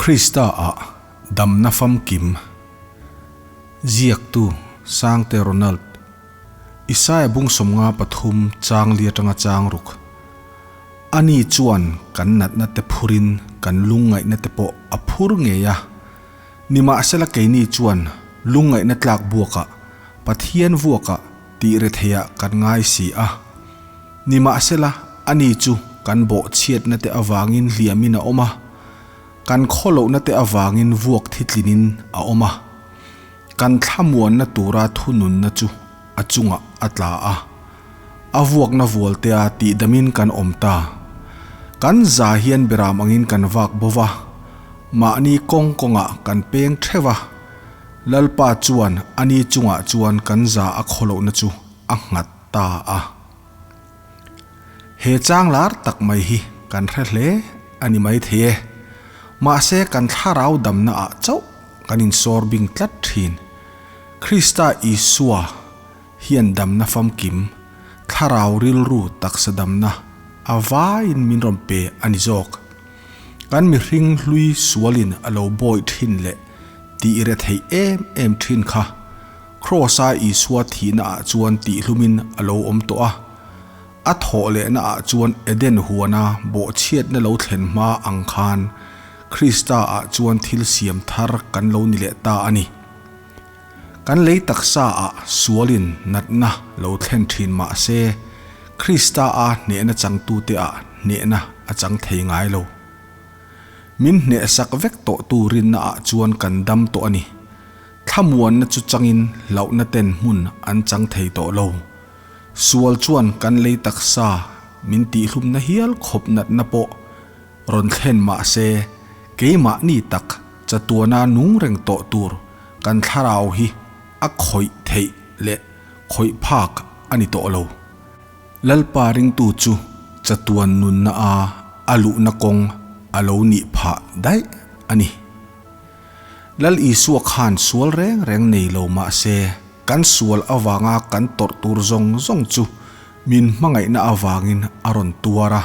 Krista ah damna famkim ziaktu Sangte Ronald Isaia bung 53 chang li atanga chang ruk. Ani chuan kan natna te phurin kan lungngaihna te pawh a phur ngei a. Nimahsela keini chuan lungngaihna tlak buakah Pathian vuakah tih retheiah kan ngai si a. Nimahsela ani chu kan bawhchhiatna te avangin hliamin a awm a, kan khawlohna te avangin vuak thitlinin a awm a. Kan thlamuanna tura thununna chu a chungah a tla a, a vuakna vualtea tihdamin kan awm ta. Kan za hian beram angin kan vak bo va, mahni kawng kawngah kan peng theuh a, Lalpa chuan ani chungah chuan kan za a khawlohna chu a nghat ta a. He chang lar tak mai hi kan hre hle a ni maithei e. Mahse kan thlarau damna ah chauh kan insawr bing tlat thin. Krista Isua hian damna famkim, thlarau rilru taksa damna a vaiin min rawn pe a ni zawk. Kan mihring hlui sualin a lo bawi thin leh tih re theih em em thin kha Kraws-a Isua thihna ah chuan tihhlumin a lo awm tawh a. A thawh lehna ah chuan Eden huana bawhchhiatna lo thlen hma ang khan Krista ah chuan thil siam thar kan lo ni leh ta a ni. Kan lei taksa ah sualin natna lo thlen thin mah se, Krista a hnehna changtute ah hnehna a chang thei ngai lo. Min hnehsak vek tawh tu rinna ah chuan kan dam tawh a ni. Thlamuanna chu changin hlauhna ten hmun an chang thei tawh lo. Sual chuan kan lei taksa min tihhlumna hial khawp natna pawh rawn thlen mah se, keimahni tak chatuana nung reng tawh tur kan thlarau hi a khawih theih leh khawih phak a ni tawh lo. Lalpa ringtu chu chatuan nunna a a luhna kawng a lo nih phah daih a ni. Lal Isua khan sual reng reng nei lo mah se, kan sual avanga kan tawrh tur zawng zawng chu min hmangaihna avangin a rawn tuar a.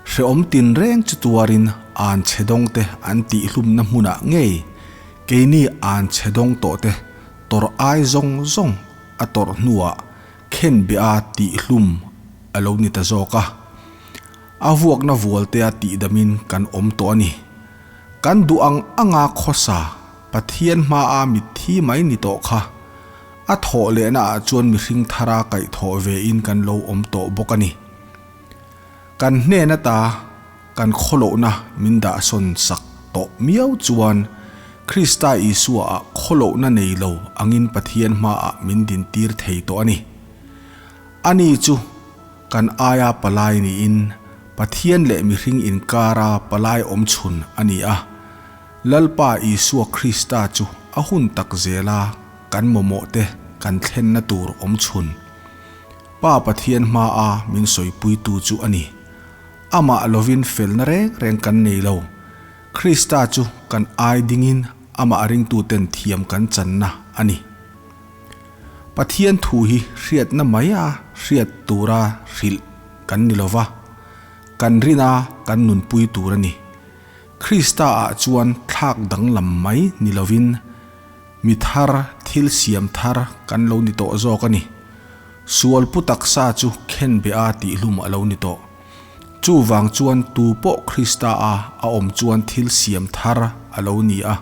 Hrehawm tinreng chu tuarin an chhe dawngte an tihhlumna hmunah ngei keini an chhe dawng tawhte tawrh ai zawng zawng a tawrh hnuah khenbeh a tihhlum a lo ni ta zawk a. A vuakna vualtea tihdamin kan awm tawh a ni. Kan duh ang anga khawsa Pathian hmaa mitthi mai ni tawh kha, a thawh lehna ah chuan mihring thara kaihthawh ve in kan lo awm tawh bawk a ni. Kan hnen ata kan khawlohna min dahsawn sak tawh miau chuan Krista Isua ah khawlohna nei lo angin Pathian hmaah min dintir thei tawh a ni. Ani chu Kan aia palai niin Pathian leh mihring inkara palai awm chhun a ni a. Lalpa Isua Krista chu a hun tak zela kan mamawhte kan thlenna tur awm chhun, Pa Pathian hmaa min sawipuitu chu a ni. Amah lovin felna reng reng kan nei lo. Krista chu kan ai dingin amah ringtuten thiam kan channa a ni. Pathian thu hi hriatna mai a hriat tura hrilh kan ni lova, kan rina kan nunpui tur a ni. Krista ah chuan thlak danglam mai ni lovin mi thar thil siam thar kan lo ni tawh zawk a ni. Sual pu taksa chu khenbeh a tihhlum a lo ni tawh. Chuvang chuan tu pawh Krista a a awm chuan thil siam thar a lo ni a,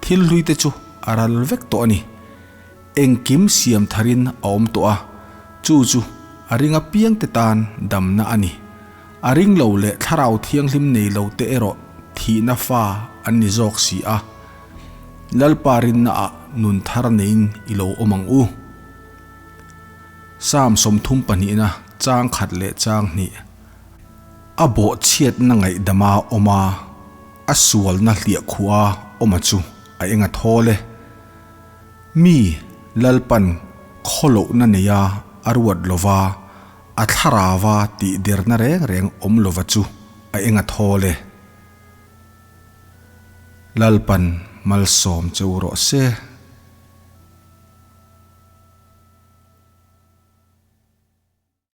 thil hlui te chu a ral vek tawh a ni. Engkim siam tharin a awm tawh a, chu chu a ring apiangte tan damna a ni. A ring lo leh thlarau thianghlim nei lo te erawh thihna fa an ni zawk si a. Lalpa rinnaah nun thar neiin i lo awm ang u. Psalm 32na chang khat leh chang hnih. A bawhchhiatna ngaihdama awm a, a sualna hliahkhuha awma chu a eng a thawl e. Mi Lalpan khawlohna neia a ruat lova, a thlarava tih derna reng reng awm lova chu a eng a thawl e. Lalpan malsawm che u rawh se.